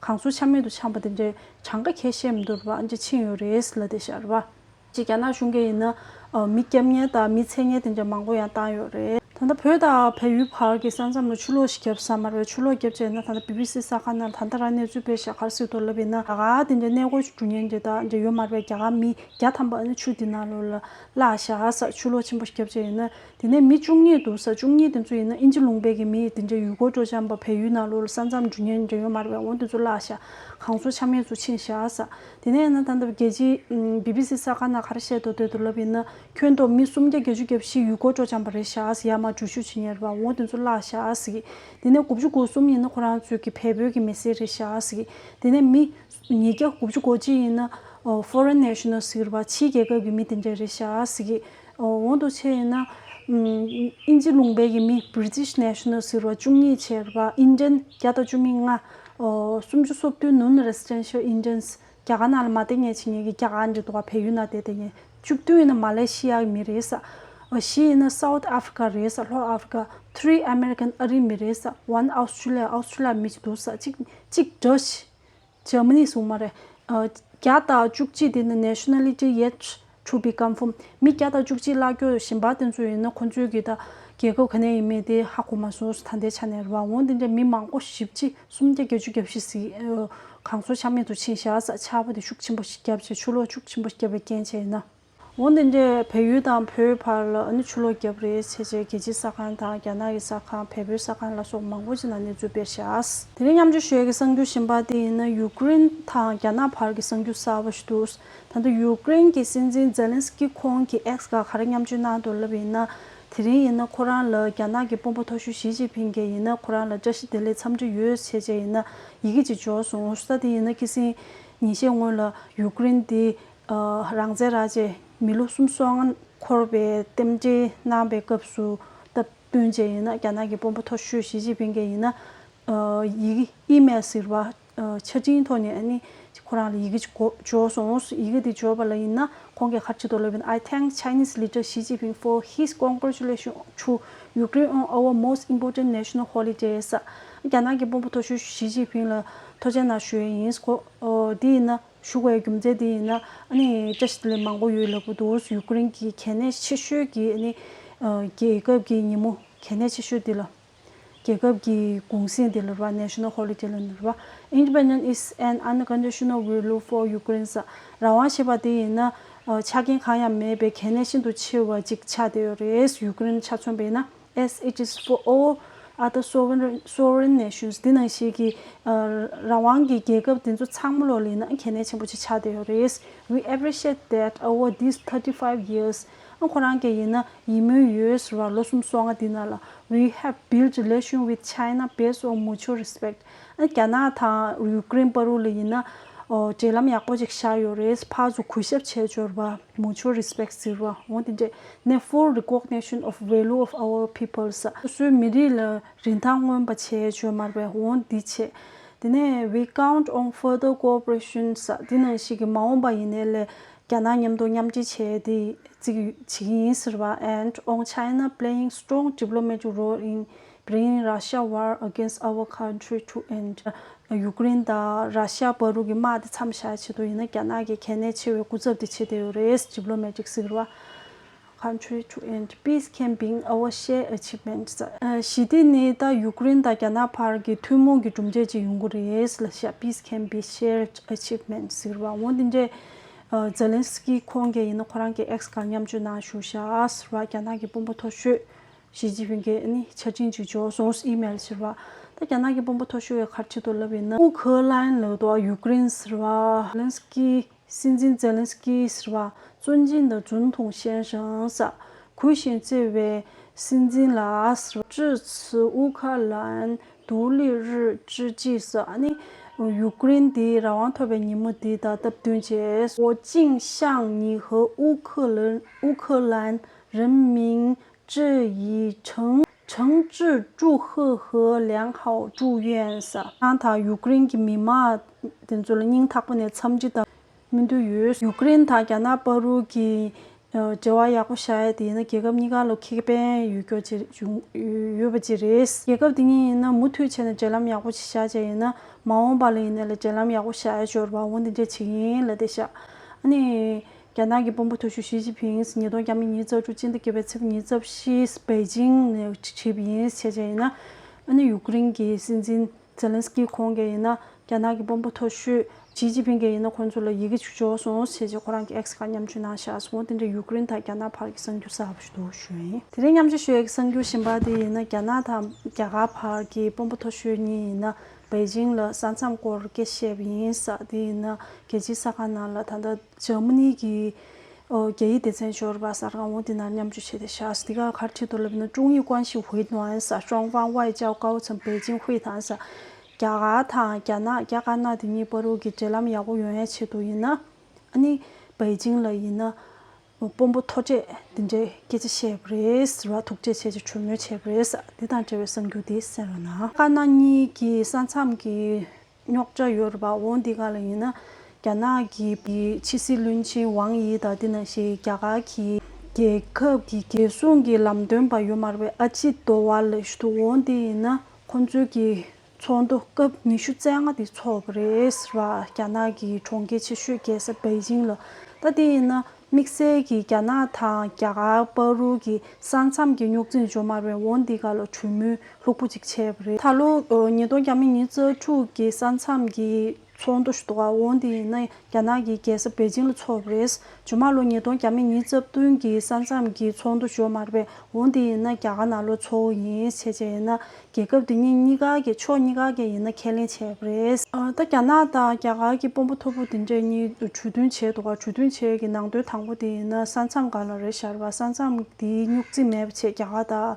གང་སོ་ཆ་མེད་དུ་འཁྱམས་པ་དེ་འདྲའི་གྲངས་ཀ་ཁྱད་བཤད་མི་འདུག་རེད་པ། འདྲ་ཕྱིན་ཡོད་རེད་ལབ་བསྡད་ཤག་རེད་པ། ཅིག་རྒྱ་ནག་གཞུང་གིས་ཡིན་ན་ཨ་མི་སྐྱབས་གནས་དང་མི་འཚོལ་མཁན་དེ་འདྲ་མང་པོ་ཡང་བཏང་ཡོད་རེད། ད་ལྟ་བོད་དང་བལ་ཡུལ་བར་གྱི་ས་མཚམས་ལ་ཆུ་ལོག་ཞིག་བརྒྱབ་ས་མ་རེད། ཆུ་ལོག་བརྒྱབ་བྱས་ན་ད་ལྟ་བི་བི་སི་གསར་ཁང་ནང་ད་ལྟ་རང་གནས་ཚུལ་སྤེལ་ཤག་ག་རེ་ཟེར་འདུག་ལབ་ཡིན་ན་རྒྱ་གར་དེ་འདྲ་གནས་སྐོར་འགྲོ་མཁན་འདྲ་དང་འདྲ་ཡོད་མ་རེད་པས། རྒྱ་གར་མི་བརྒྱ་ཐམ་པ་ཨ་ནི་ཆུ་དེ་ནང་ལོགས་ལ་བརླགས་ཤག་ས། ཆུ་ལོག་ཆེན་པོ་ཞིག་བརྒྱབ་བྱས་ཡིན་ན། དེ་ནས་མི་བཅུ་གཉིས་འདུག་ས། བཅུ་གཉིས་དེ་ཚོ་ཡིན་ན་ཨིན་ཇི་ལུང་པའི་གི་མི་དེ་འདྲ་ཡུལ་སྐོར་སྤྲོ་འཆམ་པ་བལ་ཡུལ་ནང་ལོགས་ལ་ས་མཚམས་འགྲོ་མཁན་འདྲ་ཡོད་མ་རེད་པས། འོ་དེ་ཚོ་བརླགས་ཤག་གང་སོ་ཆ་མེད་ཚོ་ཕྱིན་ཤག་ས། དེ་ནས་ཡིན་ན་ད་ལྟ་རྒྱལ་སྤྱིའི་བི་བི་སི་གསར་ཁང་ནང་ག་རེ་བཤད་འདུག་ལྟོས་དུ་ལབ་ཡིན་ན་ཁྱོན་བསྡོམས་མི་སུམ་བརྒྱ་བརྒྱད་ཅུ་གྱ་བཞི་ཡུལ་སྐོར་སྤྲོ་འཆམ་པ་རེད་ཤག་ས། ཡར་མར་འགྲུལ་བཞུད་བྱེད་མཁན་རེད་པ། འོ་དེ་ཚོ་བརླགས་ཤག་ཟེར་གི། དེ་ནས་དགུ་བཅུ་གོ་གསུམ་ཡིན་ན་ཁོ་རང་ཚོའི་གི་བལ་པོའི་གི་མི་སེར་རེད་ཤག་ཟེར་གི། དེ་ནས་མི་ཉིས་བརྒྱ་དགུ་བཅུ་གོ་གཅིག་ཡིན་ན་ཨོ་foreign nationals་ཟེར་བ་ཕྱིའི་རྒྱལ་ཁབ་ཀྱི་མི་དེ་འདྲ་རེད་ཤག་ཟེར་གི། ཨོ་འོ་འདུག་བྱས་ཡིན་ན་ཨིན་ཨིན་ཇི་ལུང་པའི་གི་མི་British nationals་ཟེར་བ་བཅུ་གཉིས་བྱས་རེད་པ། Indian་བརྒྱ་དང་བཅུ་མེད་ལྔ། ཨོ་སུམ་ཅུ་སོ་བདུན་non residential Indians། རྒྱ་གར་ནང་ལ་མ་བསྡད་མཁན་བྱེད་མཁན་གྱི་རྒྱ་གར་འདྲ་འདུག་ག་བལ་ཡུལ་ནང་བསྡད་བསྡད་མཁན། བཅུ་བདུན་ཡིན་ན་མ་ལེ་ཤི་ཡའི་མི་རེད་ས། ཨ་བཞི་ཡིན་ན་South Africa་རེད་ས། ལྷོ་ཨ་ཧྥི་ཀ། Three American་ཨ་རིའི་མི་རེད་ས། One Australia་ཨོ་སི་ཀྲི་ལི་ཡ་མི་ཅིག་འདུག་ས། གཅིག་གཅིག་Dutch་Germany་སུ་མ་རེད། ཨ་བརྒྱ་དང་བཅུ་གཅིག་དེ་ནི་nationality yet to be confirmed། མི་བརྒྱ་དང་བཅུ་གཅིག་བརླག་སྐྱོ་གཞན་པ་དེ་ཚོ་ཡིན་ན་ཁོང་ཚོའི་གི་ད་རྒྱལ་ཁབ་ག་ནས་ཡིན་མིན་དེ་ཧ་གོ་མ་སོང་ས། ད་ལྟའི་ཆ་ནས་རེད་པ། འོ་འདི་འདྲ་མི་མང་པོ་ཞེ་པོ་ཅིག་སུམ་བརྒྱ་བརྒྱད་ཅུ་གྱ་བཞི་ཟིག་གང་སོ་ཆ་མེད་དུ་ཕྱིན་བཞག་ས། ཆར་པ་དེ་ཤུགས་ཆེན་པོ་ཞིག་བརྒྱབ་བྱས་ཆུ་ལོག་ཤུགས་ཆེན་པོ་ཞིག་བརྒྱབ་པའི་རྐྱེན་བྱས་ན། འོ་འདི་འདྲའི་བལ་ཡུལ་དང་བོད་བར་ལ་ཨ་ནི་ཆུ་ལོག་བརྒྱབ་རེད་བྱས་བྱས་རྒྱལ་སྤྱིའི་གསར་ཁང་དང་རྒྱ་ནག་གི་གསར་ཁང་བལ་པོའི་གསར་ཁང་ལ་སོགས་མང་པོ་ཅིག་ནང་གནས་ཚུལ་སྤེལ་བཞག་དེ་རིང་མཉམ་སྤྱོད་ཞུ་ཡས་ཀྱི་གསར་འགྱུར་གཞན་པ་དེ་ཡིན་ན་ཡུཀ་རེན་དང་རྒྱ་ནག་བར་གྱི་གསར་འགྱུར་གསར་པ་ཞིག་འདུག་ད་ལྟ་ཡུཀ་རེན་གྱི་སྲིད་འཛིན་ཛེ་ལན་སི་ཀི་ཁོང་གིས་ཨེགས་སྒང་ག་རེ་མཉམ་སྤྱོད་གནང་འདུག་ལབ་ཡིན་ན། དེ་རིང་ཡིན་ན་ཁོ་རང་ལ་རྒྱ་ནག་གི་དཔོན་པོ་མཐོ་ཤོས་ཞི་ཅིན་ཕིང་གིས་ཡིན་ན་ཁོ་རང་ལ་བཀྲ་ཤིས་བདེ་ལེགས་འཚམས་འདྲི་ཡོད་བྱས་བྱས་ཡིན་ན་ཡི་གེ་ཅིག་འབྱོར་སོང་། ས་དེ་ཡིན་ན་ཁ་སང་ཉིན་ཤས་སྔོན་ལ་ཡུཀ་རེན་དེ་རང་བཙན་རག་རྗེས་མི་ལོ་སུམ་ཅུ་སོ་ལྔ་འཁོར་བའི་རྟེན་འབྲེལ་གནང་བའི་སྐབས་སུ་སྟབས་བསྟུན་བྱས་ཡིན་ན་རྒྱ་ནག་གི་དཔོན་པོ་མཐོ་ཤོས་ཞི་ཅིན་ཕིང་གིས་ཡིན་ན་ཡི་གེ་ཨི་མེལ་ཟེར་བ་ཆ་འཕྲིན་ཐོག་ནས་ཨ་ནི་ཁོ་རང་ལ་ཡི་གེ་ཅིག་འབྱོར་སོང་། ཡི་གེ་དེ་འབྱོར་བ་ལ་ཡིན་ན་ཁོང་གིས་ག་རེ་བྲིས་འདུག་ལབ་ཡིན་ན། I thank Chinese leader Xi Jinping for his congratulation to Ukraine on our most important national holidays. རྒྱ་ནག་གི་དཔོན་པོ་མཐོ་ཤོས་ཞི་ཅིན་ཕིང་ལ་ཐུགས་རྗེ་གནང་ཞུ་ཡས་ཡིན། ཁོ་འདི་ཡིན་ན་ཞུ་དགོས་རྒྱུ་མཚན་དེ་ཡིན་ན་ཨ་ནི་བཀྲ་ཤིས་བདེ་ལེགས་མང་པོ་ཡོད་ལབ་ཀྱི་འདུག་ཡུཀ་རེན་གྱི་གལ་གནད་ཆེ་ཤོས་ཀྱི་ཨ་ནི་རྒྱལ་ཁབ་ཀྱི་ཉིན་མོ་གལ་གནད་ཆེ་ཤོས་འདི་ལ། རྒྱལ་ཁབ་ཀྱི་གུང་གསེང་འདི་ལ་རེད་བ། National Holiday ལ་ནི་རེད་བ། Independence is an unconditional value for Ukraine. རང་དབང་ཞེས་པ་དེ་ཡིན་ན་ཆ་རྐྱེན་གང་ཡང་མེད་པའི་གལ་གནད་ཤིན་ཏུ་ཆེ་བ་ཅིག་ཆགས་བསྡད་ཡོད་རེད། ཡུཀ་རེན་ཆ་མཚོན་པ་ཡིན་ན། As it is for all other sovereign sovereign nations. འདི་ནང་བཞིན་གྱི་རང་དབང་གི་རྒྱལ་ཁབ་དེ་ཚོ་ཚང་མ་ལོག་ལ་ཡིན་ན་གལ་གནད་ཆེན་པོ་ཅིག་ཆགས་བསྡད་ཡོད་རེད། We appreciate that over these thirty-five years. ཨ་ཁོ་རང་གིས་ཡིན་ན་ཡིད་སྨོན་ཡོད་ཟེར་བ། ལོ་སུམ་ཅུ་སོ་ལྔ་འདི་ནང་ལ། We have built relation with China based on mutual respect. ཨ་རྒྱ་ནག་དང་ཡུཀ་རེན་བར་དུ་ལ་ཡིན་ན་འབྲེལ་ལམ་ཡག་པོ་ཅིག་བཞག་ཡོད་རེད། ཕར་ཚུར་གུས་ཞབས་བྱས་འབྱོར་བ། Mutual respect ཟེར་བ་འོ་དེ་འདྲས་ནས། Full recognition of value of our peoples. སོ་སོའི་མི་རིགས་ལ་རིན་ཐང་མངོན་པ་བྱས་བརྗོད་མར་བའི་འོ་འདི་བྱས། དེ་ནས་We count on further cooperation. འདི་ནང་བཞིན་གྱི་མ་འོངས་པ་ཡིན་ནའི་ལས་རྒྱ་ནག་མཉམ་དུ་མཉམ་འབྲེལ་བྱས་ཏེ་བརྩི་གི་བྱེད་ཀྱི་ཡིན་ཟེར་བ། And on China playing strong diplomatic role in bringing Russia war against our country to end. ཡུཀ་རེན་དང་ར་ཤ་བར་དུ་གི་དམག་དེ་མཚམས་བཞག་ཆེད་དུ་ཡིན་ན་རྒྱ་ནག་གི་གལ་གནད་ཆེ་བའི་སྐུ་ཚབ་དེ་བྱེད་བསྡད་ཡོད་རེད། Diplomatic ཟེར་བ། Country to end peace can being our shared achievements. ཞི་བདེ་ནི་ད་ཡུཀ་རེན་དང་རྒྱ་ནག་བར་གྱི་ཐུན་མོང་གི་གྲུབ་འབྲས་ཅིག་ཡོང་གི་རེད་ལ་ཤ། Peace can be shared achievement ཟེར་བ་འོ་འདི་འདྲས། ཛེ་ལན་སི་ཀི་ཁོང་གིས་ཡིན་ན་ཁོ་རང་གི་ཨེགས་སྒང་མཉམ་སྤྱོད་གནང་བཞུགས་བཞག་ཟེར་བ། རྒྱ་ནག་གི་དཔོན་པོ་མཐོ་ཤོས་ཞི་ཅིན་ཕིང་གིས་ནི་ཆ་འཕྲིན་ཅིག་འབྱོར་སོང་། ཨི་མེལ་ཟེར་བ། ད་རྒྱ་ནག་གི་དཔོན་པོ་མཐོ་ཤོས་ཀྱིས་ག་རེ་བྲིས་འདུག་ལབ་ཡིན་ན། ཨུ་ཁུ་ལན་ལབ་འདུག་ཡུཀ་རེན་ཟེར་བ། ཛེ་ལན་སི་ཀི། སྲིད་འཛིན་ཛེ་ལན་སི་ཀི་ཟེར་བ། 尊敬的总统先生ཟེར། གུས་ཞབས་བརྩི་བའི་སྲིད་འཛིན་ལགས་ཟེར་བ། 致此乌克兰独立日之际ཟེར། ཨ་ནི་ཡུཀ་རེན་འདི་རང་དབང་ཐོབ་པའི་ཉིན་མོ་འདི་དང་སྟབས་བསྟུན་བྱས། 我敬向你和乌克兰乌克兰人民致以诚诚挚祝贺和良好祝愿ཟེར། ཁྱེད་དང་ཡུཀ་རེན་གྱི་མི་མང་དེ་ཚོ་ལ་སྙིང་ཐག་པ་ནས་འཚམས་འདྲི་དང་། སྨོན་འདུན་ཡོད། ཡུཀ་རེན་དང་རྒྱ་ནག་བར་དུ་གི་འབྲེལ་བ་ཡག་པོ་བཞག་ཡ་དེ་ཡིན་ན་རྒྱལ་ཁབ་གཉིས་ཀ་ལ་ཁེ་ཕན་ཡོད་རྒྱུ་ཅིག་ཡོད་པ་ཅིག་རེད། རྒྱལ་ཁབ་དེ་གཉིས་ཡིན་ན་མུ་མཐུད་བྱས་ནས་འབྲེལ་ལམ་ཡག་པོ་ཅིག་བཞག་བྱས་ཡིན་ན་མ་འོངས་པ་ལ་ཡིན་ནའི་ལ་འབྲེལ་ལམ་ཡག་པོ་བཞག་ཡ་འབྱོར་བ་འོ་འདི་འདྲས་བྱེད་ཀྱི་ཡིན་ལབ་བསྡད་ཤག་ཨ་ནི་རྒྱ་ནག་གི་དཔོན་པོ་མཐོ་ཤོས་ཞི་ཅིན་ཕིང་ཉིས་སྟོང་ཉི་ཤུ་རྩ་དྲུག་སྤྱི་ཟླ་བརྒྱད་པའི་ཚེས་ཉི་ཤུ་རྩ་བཞི་པེ་ཅིང་ནས་ཁྲིད་པ་ཡིན་བྱས་བྱས་ཡིན་ན། ཨ་ནི་ཡུཀ་རེན་གྱི་སྲིད་འཛིན་ཛེ་ལན་སི་ཀི་ཁོང་གིས་ཡིན་ན་རྒྱ་ནག་གི་དཔོན་པོ་མཐོ་ཤོས་ཞི་ཅིན་ཕིང་གིས་ཡིན་ན་ཁོང་ཚོ་ལ་ཡི་གེ་ཅིག་འབྱོར་སོང་བྱས་བྱས་ཁོ་རང་གི་ཨེགས་སྒང་མཉམ་སྤྱོད་གནང་བཞག་སོང་། དེ་འདྲའི་ཡུཀ་རེན་དང་རྒྱ་ནག་བར་གྱི་གསར་འགྱུར་གསར་པ་ཞིག་འདུག་ཞུ་ཡིན། དེ་རིང་མཉམ་སྤྱོད་ཞུ་ཡག་གི་གསར་འགྱུར་གཞན་པ་དེ་ཡིན་ན་རྒྱ་ནག་དང་རྒྱ་གར་བར་གྱི་དཔོན་པོ་མཐོ་ཤོས་གཉིས་ཡིན་ན་པེ་ཅིང་ལ་ས་མཚམས་སྐོར་སྐད་བཤད་པ་ཡིན་ས། དེ་ཡིན་ན་རྒྱལ་སྤྱིའི་གསར་ཁང་ནང་ལ་ད་ལྟ་འཇར་མ་ནི་གི་ཨོ་རྒྱ་ཡིག་སྡེ་ཚན་འབྱོར་བ་གསར་ཁང་འོ་དེ་ནང་མཉམ་སྤྱོད་བྱས་ཏེ་བཞག་འདི་ག་ག་རེ་བྲིས་འདུག་ལབ་ན། 中越关系回暖ས། 双方外交高层北京会谈ས། རྒྱ་གར་དང་རྒྱ་ནག་རྒྱ་དཀར་ནག་དེ་གཉིས་བར་དུ་གི་འབྲེལ་ལམ་ཡག་པོ་ཡོང་ཡ་ཆེད་དུ་ཡིན་ན། ཨ་ནི་པེ་ཅིང་ལ་ཡིན་ན་དཔོན་པོ་མཐོ་གྲས་དེ་འདྲའི་སྐད་ཆ་བཤད་པ་རེད་ཟེར་བ། ཐུག་འཕྲད་བྱས་ཏེ་གྲོས་མོལ་བྱས་པ་རེད་ཟེར། འདི་དང་འབྲེལ་བའི་གསར་འགྱུར་འདི་གསན་རོགས་གནང་། རྒྱ་དཀར་ནག་གཉིས་ཀྱི་ས་མཚམས་ཀྱི་རྙོག་དྲ་ཡོད་རེད་པ། འོ་འདི་ག་ལ་ཡིན་ན་རྒྱ་ནག་གི་ཕྱི་སྲིད་བློན་ཆེན་ཝང་དབྱི་དང་དེ་ནང་བཞིན་རྒྱ་གར་གྱི་རྒྱལ་ཁབ་ཀྱི་རྒྱལ་སྲུང་གི་ལམ་སྟོན་པ་ཡོད་མ་རེད་པས། ཨ་ཇིད་དོ་ཝལ་ལབ་ཞིག་འདུག་འོ་འདི་ཡིན་ན་ཁོང་ཚོའི་གི་ཚོགས་འདུ་སྐབས་ཉི་ཤུ་རྩ་ལྔ་དེ་ཚོགས་པ་རེད་ཟེར་བ། རྒྱ་ནག་གི་གྲོང་ཁྱེར་ཆེ་ཤོས་རྒྱལ་ས་པེ་ཅིང་ལ། ད་དེ་ཡིན་ན་དམིགས་བསལ་གྱི་རྒྱ་ནག་དང་རྒྱ་གར་བར་དུ་གི་ས་མཚམས་ཀྱི་རྙོག་འཛིང་འབྱུང་མ་རེད། འོ་འདི་ག་ལ་གྲོས་མོལ་ལྷུག་པོ་ཅིག་བྱས་པ་རེད། ད་ལོ་ཉིས་སྟོང་ཉི་ཤུ་རྩ་དྲུག་གི་ས་མཚམས་ཀྱི་ ཚོགས་འདུ་ཞིག་འདུག་ག་འོ་འདི་ཡིན་ན་རྒྱ་ནག་གི་རྒྱལ་ས་པེ་ཅིང་ལ་ཚོགས་པ་རེད། ཇོ་མ་ལོ་ཉིས་སྟོང་བརྒྱ་མེད་ཉི་ཤུ་རྩ་བདུན་གྱི་ས་མཚམས་ཀྱི་ཚོགས་འདུ་ཞོ་མར་པས་འོ་འདི་ཡིན་ན་རྒྱ་གར་ནང་ལོ་ཚོགས་ཡིན་ཞེས་བྱས་ཡིན་ན། རྒྱལ་ཁབ་དེ་གཉིས་གཉིས་ཀ་གི་ཕྱོགས་གཉིས་ཀ་གི་ཡིན་ན་ཁས་ལེན་བྱས་པ་རེད། ཨ་ད་རྒྱ་ནག་དང་རྒྱ་གར་གྱི་དཔོན་པོ་མཐོ་པོ་དེ་འདྲས་གཉིས་གྲོས་མཐུན་བྱས་འདུག་ག་གྲོས་མཐུན་བྱས་ཀྱི་ནང་དོན་དང་པོ་དེ་ཡིན་ན་ས་མཚམས་སྒང་ལ་རེད་ཤག་རེད་པ། ས་མཚམས་དེའི་རྙོག་འཛིང་མེད་པ་བྱས་རྒྱ་གར་དང་།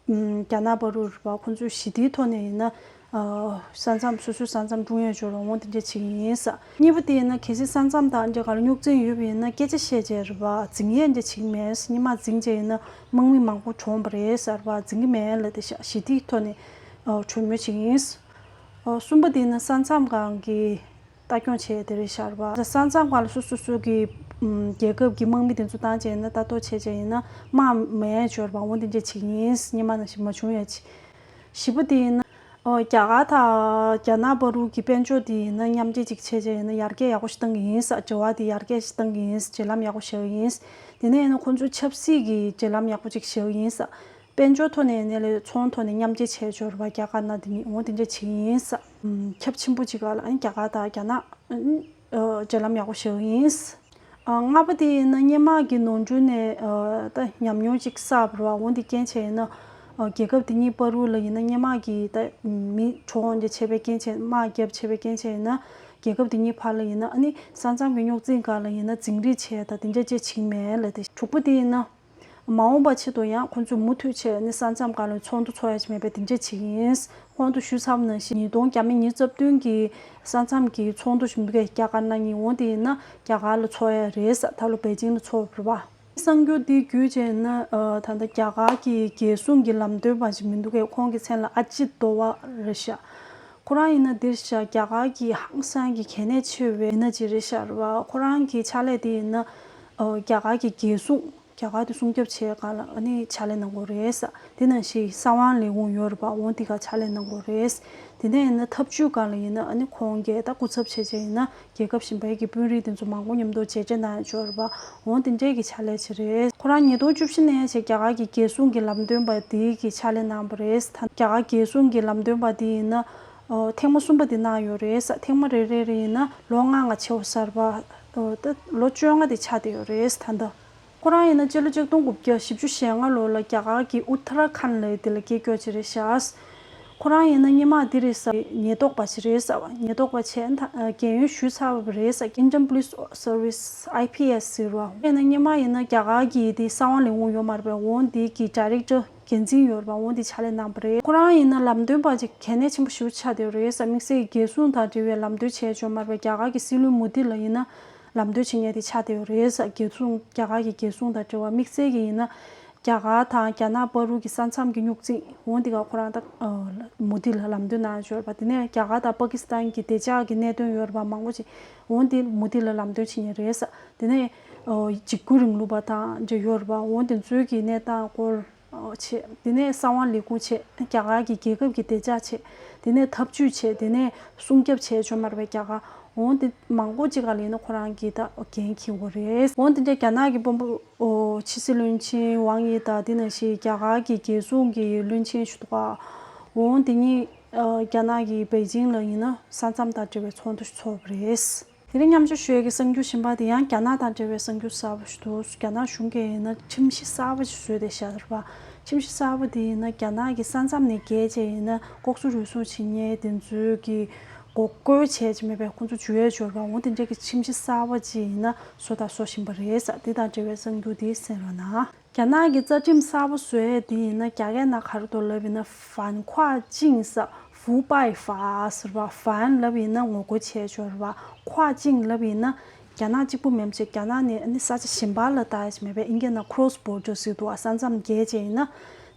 ཨམ། རྒྱ་ནག་བར་དུ་རེད་པ། ཁོང་ཚོས་ཞི་བདེའི་ཐོག་ནས་ཡིན་ན། ཨ། ས་མཚམས་སོ་སོའི་ས་མཚམས་སྲུང་ཡས་འབྱོར་རོགས་འོང་དེ་འདྲས་བྱེད་ཀྱི་ཡིན་ས། གཉིས་པ་དེ་ཡིན་ན་གལ་སྲིད་ས་མཚམས་དང་འདྲ་ག་ལ་རྙོག་འཛིང་ཡོད་པ་ཡིན་ན་སྐད་ཆ་བཤད་བྱས་རེད་པ། འཛིང་ཡས་འདྲ་བྱེད་ཀྱི་མེད། སྔོན་མ་འཛིང་བྱས་ཡིན་ན་དམག་མི་མང་པོ་གྲོངས་པ་རེད་ཟེར་བ། འཛིང་གི་མེད་ལབ་དེ་ཤ་ཞི་བདེའི་ཐོག་ནས་ཨ་གྲོས་མོལ་བྱེད་ཀྱི་ཡིན། ཨ་གསུམ་པ་དེ་ཡིན་ན་ས་མཚམས་སྒང་གི་ལྟ་སྐྱོང་བྱས་དེ་རེད་ཤག་རེད་པ། ས་མཚམས་སྒང་ལ་སོ་སོ་སོ་གི་ཨམ་རྒྱལ་ཁབ་ཀྱི་དམག་མི་དེ་ཚོ་བཏང་བྱས་ཡིན་ན་ལྟ་རྟོག་བྱས་བྱས་ཡིན་ན་དམག་མེད་འབྱོར་བ་འོང་དེ་འདྲས་བྱེད་ཀྱི་ཡིན། སྔོན་མ་ནང་བཞིན་མ་བྱུང་ཡ་ཆེད། བཞི་པ་དེ་ཡིན་ན། ཨོ། རྒྱ་གར་དང་རྒྱ་ནག་བར་དུ་གི་དཔལ་འབྱོར་དེ་ཡིན་ན་མཉམ་འབྲེལ་ཅིག་བྱས་བྱས་ཡིན་ན་ཡར་རྒྱས་ཡག་པོ་ཞིག་གཏང་གི་ཡིན་ས། འབྲེལ་བ་དེ་ཡར་རྒྱས་ཞིག་གཏང་གི་ཡིན་ས། འབྲེལ་ལམ་ཡག་པོ་བཞག་གི་ཡིན་ས། དེ་ནས་ཡིན་ན་ཁོང་ཚོའི་ཆབ་སྲིད་ཀྱི་འབྲེལ་ལམ་ཡག་པོ་ཅིག་བཞག་གི་ཡིན་ས། དཔལ་འབྱོར་ཐོག་ནས་ཡིན་ན་ལས་ཚོང་ཐོག་ནས་མཉམ་འབྲེལ་བྱས་འབྱོར་བ་རྒྱ་གར་ནང་དེ་ནི་འོང་དེ་འདྲ་བྱེད་ཀྱི་ཡིན་ས། ཁྱབ་ཆེན་པོ་ཅིག་ག་ལ་ཨ་ནི་རྒྱ་གར་དང་རྒྱ་ནག་ཨ་ནི་འབྲེལ་ལམ་ཡག་པོ་བཞག་གི་ཡིན་ས། ཨ། ལྔ་པ་དེ་ཡིན་ན་སྔོན་མ་གི་ནོར་འཁྲུལ་ནས་ཨ་ད་ཉམས་མྱོང་ཅིག་བསགས་པ་རེད་པ། འོ་འདི་རྐྱེན་བྱས་ཡིན་ན་ཨ་རྒྱལ་ཁབ་དེ་གཉིས་བར་དུ་ལ་ཡིན་ན་སྔོན་མ་གི་ད་མི་གྲོངས་འདི་བྱས་པའི་རྐྱེན་བྱས་དམག་བརྒྱབ་བྱས་པའི་རྐྱེན་བྱས་ཡིན་ན་རྒྱལ་ཁབ་དེ་གཉིས་བར་ལ་ཡིན་ན་ཨ་ནི་ས་མཚམས་ཀྱི་རྙོག་འཛིང་སྒང་ལ་ཡིན་ན་འཛིང་རེས་བྱས་ད་དེ་འདྲ་ཅིག་བྱེད་ཀྱི་མེད་ལབ་དེ། དྲུག་པ་དེ་ཡིན་ན། མ་འོངས་པ་ཆེད་དུ་ཡང་ཁོང་ཚོས་མུ་མཐུད་བྱས་ནས་ས་མཚམས་སྒང་ལ་ཚོགས་འདུ་ཚོགས་ཡ་ཅིག་མེད་པའི་དེ་འདྲ་བྱེད་ཀྱི་ཡིན། སྔོན་དུ་ཞུས་ཚར་བ་ནང་བཞིན་ཉིས་སྟོང་བརྒྱ་མེད་ཉི་ཤུ་རྩ་བདུན་གྱི་ས་མཚམས་ཀྱི་ཚོགས་འདུ་ཞིག་འདུག་གས། རྒྱ་གར་ནང་གཉིས་འོང་དེ་ཡིན་ན་རྒྱ་གར་ལ་ཚོགས་ཡ་རེད་ས། ད་ལོ་པེ་ཅིང་ལ་ཚོགས་པ་རེད་པ། གསར་འགྱུར་འདི་བརྒྱུད་བྱས་ན་ཨ་ད་ལྟ་རྒྱ་གར་གྱི་རྒྱལ་སྲུང་གི་ལམ་སྟོན་པ་ཞིག་མི་འདུག་གས། ཁོང་གི་མཚན་ལ་ཨ་ཇིད་དོ་བ་རེད་ཤག་ཁོ་རང་ཡིན་ན་འདིར་ཤག་རྒྱ་གར་གྱི་ཧང་སང་གི་གལ་གནད་ཆེ་བའི་མི་སྣ་ཅིག་རེད་ཤག་རེད་པ། ཁོ་རང་གི་ཕྱག་ལས་དེ་ཡིན་ན་ཨ་རྒྱ་གར་གྱི་རྒྱལ་སྲུང་། རྒྱ་གར་དེ་སྲུང་སྐྱོབ་བྱེད་སྒང་ལ་ཨ་ནི་ཕྱག་ལས་གནང་གི་ཡོད་རེད་ས། དེ་ནང་བཞིན་གསང་བའི་ལས་ཁུངས་ཡོད་རེད་པ། འོང་དེ་ག་ཕྱག་ལས་གནང་གི་ཡོད་རེད། དེ་ནས་ཡིན་ན་ཐབས་ཇུས་སྒང་ལ་ཡིན་ན་ཨ་ནི་ཁོང་གིས་ད་སྐུ་ཚབ་བྱས་བྱས་ཡིན་ན་རྒྱལ་ཁབ་གཞན་པའི་གི་དཔོན་རིགས་དེ་ཚོ་མང་པོ་མཉམ་དུ་མཇལ་འཕྲད་གནང་ཡ་ཡོད་རེད་པ། འོང་དེ་འདྲའི་གི་ཕྱག་ལས་ཅིག་རེད། ཁོ་རང་ཉིས་སྟོང་བཅུ་བཞི་ནས་བྱས་རྒྱ་གར་གྱི་རྒྱལ་སྲུང་གི་ལམ་སྟོན་པ་དེའི་གི་ཕྱག་ལས་གནང་བ་རེད། ད་རྒྱ་གར་རྒྱལ་སྲུང་གི་ལམ་སྟོན་པ་དེ་ཡིན་ན་ཨོ་ཐེངས་མ་གསུམ་པ་དེ་གནང་ཡོད་རེད་ས། ཐེངས་མ་རེ་རེ་རེ་ཡིན་ན་ལོ་ལྔ་ལྔ་བྱེད་པ་ཟེར་བ། ཨོ་ད་ལོ་བཅོ་ལྔ་དེ་ཆགས་བསྡད་ཡོད་རེད་ས་ད་ལྟ། ཁོ་རང་ཡིན་ན་སྤྱི་ལོ་ཆིག་སྟོང་དགུ་བརྒྱ་བཞི་བཅུ་ཞེ་ལྔ་ལོ་ལ་རྒྱ་གར་གྱི་ཨུ་ཐ་ར་ཁཱན་ལབ་དེ་ལ་སྐྱེས་མཆོག་ཅིག་རེད་ཤག་ཁོ་རང་ཡིན་ན་སྔོན་མ་འདི་རེད་ས། ཉེན་རྟོག་པ་ཞིག་རེད་ས་བ། ཉེན་རྟོག་པ་བྱས་ད་རྒན་ཡོལ་ཞུས་ཚར་བ་རེད་ས། Indian Police Service I P S ཟེར་བ། ཡིན་ན་སྔོན་མ་ཡིན་ན་རྒྱ་གར་གྱི་དེ་གསང་བ་ལས་ཁུངས་ཡོད་མ་རེད་པས། འོང་དེ་གི་ཌའི་རེག་ཊར་འགན་འཛིན་ཡོད་རེད་པ། འོང་དེ་ཕྱག་ལས་གནང་བ་རེད། ཁོ་རང་ཡིན་ན་ལམ་སྟོན་པ་ཅིག་གལ་གནད་ཆེན་པོ་ཞིག་ཆགས་བསྡད་ཡོད་རེད་ས། དམིགས་བསལ་རྒྱལ་སྲུང་དང་འབྲེལ་བའི་ལམ་སྟོན་བྱས་ཡོད་མ་རེད་པས། རྒྱ་གར་གྱི་སྲིད་བློན་མོ་དི་ལ་ཡིན་ན་ལམ་སྟོན་བྱེད་མཁན་དེ་ཆགས་བསྡད་ཡོད་རེད་ས། རྒྱལ་སྲུང་རྒྱ་གར་གྱི་རྒྱལ་སྲུང་དང་འབྲེལ་བ་དམིགས་བསལ་གྱི་ཡིན་ན། རྒྱ་གར་དང་རྒྱ་ནག་བར་དུ་གི་ས་མཚམས་ཀྱི་རྙོག་འཛིང་འོང་དེ་ག་ཁོ་རང་ད་ཨ་མོ་དི་ལ་ལམ་སྟོན་གནང་ཡོད་པ། དེ་ནས་རྒྱ་གར་དང་པ་ཀི་སི་ཐན་གྱི་བདེ་འཇགས་ཀྱི་གནད་དོན་ཡོད་པ་མང་པོ་ཅིག་འོང་དེ་མོ་དི་ལ་ལམ་སྟོན་བྱེད་མཁན་རེད་ས། དེ་ནས་ཨ་འཇིགས་སྐུལ་རིང་ལུགས་པ་དང་འབྲེལ་ཡོད་པ། འོང་དེ་ཚོའི་གི་གནས་སྟངས་སྐོར་ཨ་བྱས། དེ་ནས་གསང་བ་ལས་ཁུངས་བྱས། རྒྱ་གར་གྱི་རྒྱལ་ཁབ་ཀྱི་བདེ་འཇགས་བྱས། དེ་ནས་ཐབས་ཇུས་བྱས། དེ་ནས་སྲུང་སྐྱོབ་བྱས་ཆོག་མ་རེད་པས་རྒྱ་གར། འོང་དེ་མང་པོ་ཅིག་ག་ལ་ཡིན་ན་ཁོ་རང་གིས་ད་འགན་འཁྱེར་དགོས་རེད། འོང་དེ་འདྲ་རྒྱ་ནག་གི་དཔོན་པོ་ཨོ་ཕྱི་སྲིད་བློན་ཆེན་ཝང་དབྱི་དང་དེ་ནང་བཞིན་རྒྱ་གར་གྱི་རྒྱལ་སྲུང་གི་བློན་ཆེན་ཞིག་འདུག་ག་འོང་དེ་གཉིས་ཨ་རྒྱ་ནག་གི་པེ་ཅིང་ལ་ཡིན་ན་ས་མཚམས་དང་འབྲེལ་བའི་ཚོགས་འདུ་ཞིག་ཚོགས་པ་རེད། དེ་རིང་མཉམ་སྤྱོད་ཞུ་ཡས་ཀྱི་གསར་འགྱུར་གཞན་པ་དེ་ཡང་རྒྱ་ནག་དང་འབྲེལ་བའི་གསར་འགྱུར་གསར་པ་ཞིག་འདུག་རྒྱ་ནག་གཞུང་གིས་ཡིན་ན་ཁྲིམས་གཞི་གསར་པ་ཞིག་བཟོས་ཏེ་བཞག་པ། ཁྲིམས་གཞི་གསར་པ་དེ་ཡིན་ན་རྒྱ་ནག་གི་ས་མཚམས་ནས་བརྒལ་བྱས་ཡིན་ན་ལྐོག་ཟ་རུལ་སུངས་བྱེད་མཁན་དེ་ཚོའི་གི་འགོག་རྒོལ་བྱས་ཀྱི་མེད་པའི་ཁོང་ཚོ་འཇུ་ཡས་འབྱོར་བ་འོང་དེ་འདྲ་གི་ཁྲིམས་གཞི་གསར་པ་ཅིག་ཡིན་ན་བཟོ་དང་བཟོ་བཞིན་པ་རེད་ས། དེ་དང་འབྲེལ་བའི་གསར་འགྱུར་དེ་གསན་རོགས་གནང་། རྒྱ་ནག་གི་རྩ་ཁྲིམས་གསར་པ་བཟོ་ཡས་དེ་ཡིན་ན་རྒྱ་སྐད་ནང་ག་རེ་འདུག་ལབ་ཡིན་ན་ཧྥན་ཁོ་ཅིང་ས། ཧྥུའུ་པའེ་ཧྥ་ཟེར་བ། ཧྥན་ལབ་ཡིན་ན་ངོ་རྒོལ་བྱས་འབྱོར་བ། ཁོ་ཅིང་ལབ་ཡིན་ན་རྒྱ་ནག་གཅིག་པུ་མིན་པ་བྱས་རྒྱ་ནག་ནས་ཨ་ནི་ས་ཆ་གཞན་པ་ལ་ལྟ་ཡ་ཞིག་མེད་པས། ཨིན་སྐད་ནང་cross border ཟེར་འདུག་བ། ས་མཚམས་བརྒལ་བྱས་ཡིན་ན།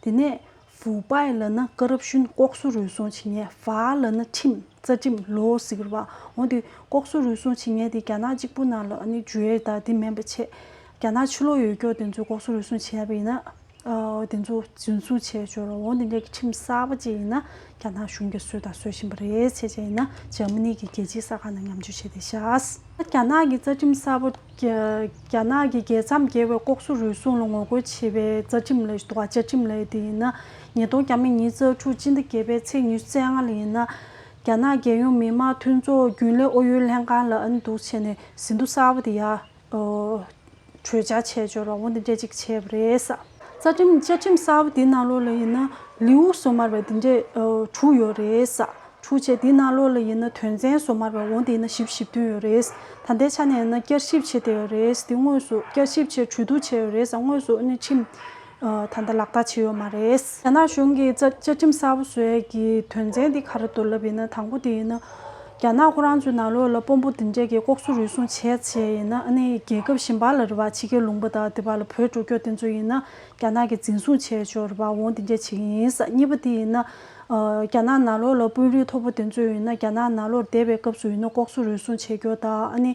དེ་ནས་ཧྥུའུ་པའེ་ལབ་ན་ཀོ་རབ་ཤོན། ལྐོག་ཟ་རུལ་སུངས་བྱེད་མཁན། ཧྥ་ལབ་ན་ཁྲིམས། རྩ་ཁྲིམས་ལོ་ཟེར་གི་རེད་པ། འོ་དེ་ལྐོག་ཟ་རུལ་སུངས་བྱེད་མཁན་དེ་རྒྱ་ནག་གཅིག་པུ་ནང་ལ་ཨ་ནི་འཇུ་ཡས་དང་དེ་མིན་པ་བྱས། རྒྱ་ནག་ཕྱི་ལོགས་ཡོད་ཀྱོག་དེ་ཚོ་ལྐོག་ཟ་རུལ་སུངས་བྱས་པ་ཡིན་ན། ཨ་དེ་ཚོ་འཛིན་བཟུང་བྱས་ཆོག་ར། འོ་དེ་འདྲའི་གི་ཁྲིམས་གསར་པ་ཅིག་ཡིན་ན་རྒྱ་ནག་གཞུང་གིས་བཟོས་དང་བཟོ་བཞིན་པ་རེད། བྱས་བྱས་ཡིན་ན་འཇར་མ་ནི་གི་རྒྱལ་སྤྱིའི་གསར་ཁང་ནང་མཉམ་སྤྱོད་བྱས་ཏེ་བཞག་རྒྱ་ནག་གི་རྩ་ཁྲིམས་གསར་པ། རྒྱ་རྒྱ་ནག་གི་རྒྱལ་མཚམས་བརྒལ་བའི་ལྐོག་ཟ་རུལ་སུངས་ལ་ངོ་རྒོལ་བྱེད་པའི་རྩ་ཁྲིམས་ལས་འདུག་བ། བཅའ་ཁྲིམས་ལས་དེ་ཡིན་ན་ཉིས་སྟོང་བརྒྱ་མེད་ཉི་ཤུ་རྩ་དྲུག་སྤྱི་ཟླ་བརྒྱད་པའི་ཚེས་ཉི་ཤུ་རྩ་ལྔ་ལ་ཡིན་ན། རྒྱ་ནག་རྒྱལ་ཡོངས་མི་དམངས་འཐུས་ཚོགས་རྒྱུན་ལས་ཨུ་ཡོན་ལྷན་ཁང་ལ་ཨ་ནི་འདུག་བྱས་ནས་ཟིན་ཐོ་གསར་པ་དེ་ཡར་གྲོས་འཆར་བྱས་འབྱོར་བ་འོ་འདི་འདྲས་ཅིག་བྱས་པ་རེད་ས། རྩ་ཁྲིམས་བཅའ་ཁྲིམས་གསར་པ་དེའི་ནང་ལོགས་ལ་ཡིན་ན་ལེའུ་སོ་མར་བའི་དེ་འདྲས་དྲུག་ཡོད་རེད་ས། དྲུག་བྱས་དེའི་ནང་ལོགས་ལ་ཡིན་ན་དོན་ཚན་སོ་མར་བའི་འོ་དེ་ཡིན་ན་བཞི་བཅུ་ཞེ་བདུན་ཡོད་རེད། ད་ལྟའི་ཆ་ནས་ཡིན་ན་བསྐྱར་ཞིབ་བྱས་བསྡད་ཡོད་རེད། དེ་དངོས་སུ་བསྐྱར་ཞིབ་བྱས་གྲོས་བསྡུར་བྱས་ཡོད་རེད་ས། དངོས་སུ་ཨ་ནི་ཁྲིམས་ད་ལྟ་ལག་བསྟར་བྱས་ཡོད་མ་རེད། རྒྱ་ནག་གཞུང་གིས་བཅའ་བཅའ་ཁྲིམས་གསར་པ་བཟོ་ཡས་ཀྱི་དོན་ཚན་འདི་ག་རེ་འདུག་ལབ་ཡིན་ན་དང་པོ་དེ་ཡིན་ན། རྒྱ་ནག་ཁོ་རང་ཚོའི་ནང་ལོགས་ལ་དཔོན་པོ་དེ་འདྲས་ཀྱི་ལྐོག་ཟ་རུལ་སུངས་བྱས་བྱས་ཡིན་ན་ཨ་ནི་རྒྱལ་ཁབ་གཞན་པ་ལ་རེད་བ། ཕྱི་རྒྱལ་ལུང་པ་དང་དེ་བ་ལ་བྲོས་འགྲོ་རྒྱུ་དེ་ཚོ་ཡིན་ན་རྒྱ་ནག་གིས་འཛིན་བཟུང་བྱས་ཆོག་རེད་བ། འོ་དེ་འདྲས་བྱེད་ཀྱི་ཡིན་ས། གཉིས་པ་དེ་ཡིན་ན། རྒྱ་ནག་ནང་ལོགས་ལ་དཔོན་རིགས་མཐོ་པོ་དེ་ཚོ་ཡིན་ན་རྒྱ་ནག་ནང་ལོགས་བསྡད་པའི་སྐབས་སུ་ཡིན་ན་ལྐོག་ཟ་རུལ་སུངས་བྱེད་རྒྱུ་དང་ཨ་ནི།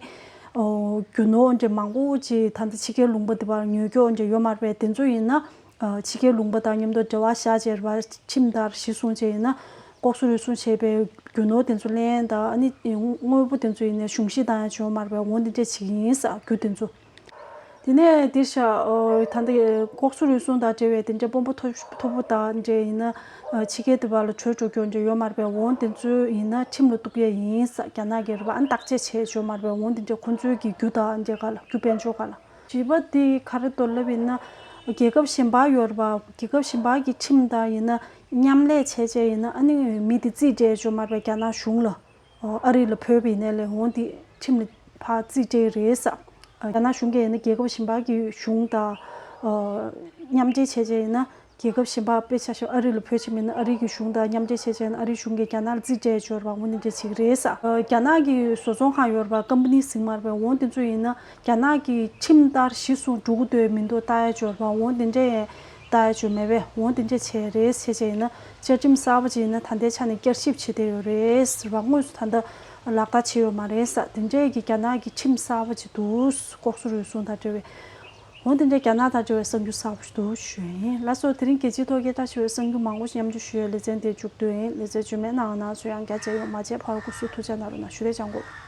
རྒྱུ་ནོར་འདྲ་མང་པོ་ཅིག་ད་ལྟ་ཕྱི་རྒྱལ་ལུང་པ་དེ་བར་ཉོ་རྒྱུ་འདྲ་ཡོད་མ་རེད་པས། དེ་ཚོ་ཡིན་ན། ཕྱི་རྒྱལ་ལུང་པ་དང་མཉམ་དུ་འབྲེལ་བ་བཞག་བྱས་རེད་བ། ཁྲིམས་ལྟར་གཞི་བཟུང་བྱས་ཡིན་ན། ལྐོག་ཟ་རུལ་སུངས་བྱས་པའི་རྒྱུ་ནོར་དེ་ཚོ་ལེན་དང་ཨ་ནི་དངོས་པོ་དེ་ཚོ་ཡིན་ན་གཞུང་བཞེས་བཏང་ཡ་ཡོད་མ་རེད་པས། འོ་འདི་འདྲས་བྱེད་ཀྱི་ཡིན་ས་རྒྱུ་དེ་ཚོ། དེ་ནས་འདིར་ཤ་ད་ལྟ་ལྐོག་ཟ་རུལ་སུངས་དང་འབྲེལ་བའི་དེ་འདྲའི་དཔོན་པོ་མཐོ་མཐོ་པོ་དང་འདྲ་ཡིན་ན་ཕྱི་རྒྱལ་དུ་བ་ལ་བྲོས་འགྲོ་རྒྱུ་འདྲ་ཡོད་མ་རེད་པས། འོ་དེ་ཚོ་ཡིན་ན་ཁྲིམས་ལ་གཏུག་ཡས་ཡིན་ས། རྒྱ་ནག་གིས་རེད་པ། ཨ་ནི་བརྟག་དཔྱད་བྱས་ཡོད་མ་རེད་པས། འོ་དེ་འདྲ་ཁོ་ཚོའི་གི་རྒྱུ་དང་འདྲ་ག་ལ་རྒྱུ་དཔལ་འབྱོར་ག་ལ། བཞི་པ་དེ་ག་རེ་འདུག་ལབ་ཡིན་ན་རྒྱལ་ཁབ་གཞན་པ་ཡོད་རེད་པ། རྒྱལ་ཁབ་གཞན་པ་གི་ཁྲིམས་དང་ཡིན་ན་མཉམ་ལས་བྱས་བྱས་ཡིན་ན་ཨ་ནི་མི་དེ་རྩིས་སྤྲད་ཡོད་མ་རེད་པས། རྒྱ་ནག་གཞུང་ལ། ཨ་རི་ལ་བོད་པའི་ནས་ལས་འོང་དེ་ཁྲིམས་ལ་ཕར་རྩིས་སྤྲད་རེད་ས། རྒྱ་ནག་གཞུང་གིས་ཡིན་ན་རྒྱལ་ཁབ་གཞན་པ་གི་གཞུང་དང་མཉམ་འབྲེལ་བྱས་བྱས་ཡིན་ན་རྒྱལ་ཁབ་གཞན་པ་དཔེ་ཆ་བཞག་ཨ་རི་ལ་བོད་ཕྱིན་མིན་ན་ཨ་རི་གི་གཞུང་དང་མཉམ་འབྲེལ་བྱས་བྱས་ཡིན་ན་ཨ་རི་གཞུང་གིས་རྒྱ་ནག་ལ་རྩིས་སྤྲད་ཡོད་རེད་པ། འོ་འདི་འདྲ་བྱེད་ཀྱི་རེད་ས། རྒྱ་ནག་གི་བཟོ་ཚོང་ཁང་ཡོད་རེད་པ། ཀམ་པ་ནི་ཟེར་གྱི་མ་རེད་པས། འོ་དེ་ཚོ་ཡིན་ན་རྒྱ་ནག་གི་ཁྲིམས་ལྟར་གཞི་བཟུང་འགྲོ་གི་འདུག་མི་འདུག་ལྟ་ཡ་ཡོད་རེད་པ། འོ་འདི་འདྲ་ཡང་ལྟ་ཡ་ཡོད་མེད་པས། འོ་འདི་འདྲ་བྱས་རེད་བྱས་བྱས་ཡིན་ན། བཅའ་ཁྲིམས་གསར་པ་ཅིག་ཡིན་ན་ད་ལྟའི་ཆ་ནས་བསྐྱར་ཞིབ་བྱེད་བསྡད་ཡོད་རེད་ཟེར་བ། དངོས་སུ་ད་ལྟ་ལག་བསྟར་བྱས་ཡོད་མ་རེད་ས། དེ་འདྲའི་གི་རྒྱ་ནག་གི་ཁྲིམས་གསར་པ་ཅིག་འདུག་ལྐོག་ཟ་རུལ་སུངས་དང་འབྲེལ་བའི། འོ་དེ་འདྲའི་རྒྱ་ནག་དང་འབྲེལ་བའི་གསར་འགྱུར་གསར་པ་ཞིག་འདུག་ཞུ་ཡ་ཡིན། ལགས་སོ། དེ་རིང་རྒྱལ་སྤྱིའི་ཐོག་སྐད་གྲགས་ཆེ་བའི་གསར་འགྱུར་མང་པོ་ཞིག་མཉམ་སྤྱོད་ཞུ་ཡའི་ལེ་ཚན་དེ་མཇུག་བསྡུས་ཡིན། ལེ་ཚན་རྗེས་མའི་ནང་ང་ང་ཚོ་ཡང་རྒྱ་ཆེ་ཡོད་མ་བྱས་ཕ་རོལ་སྐུ་གཟུགས་ཐུགས་ཅག་གནང་རོགས་གནང་། ཞུ་རེ་ཅང་གོ།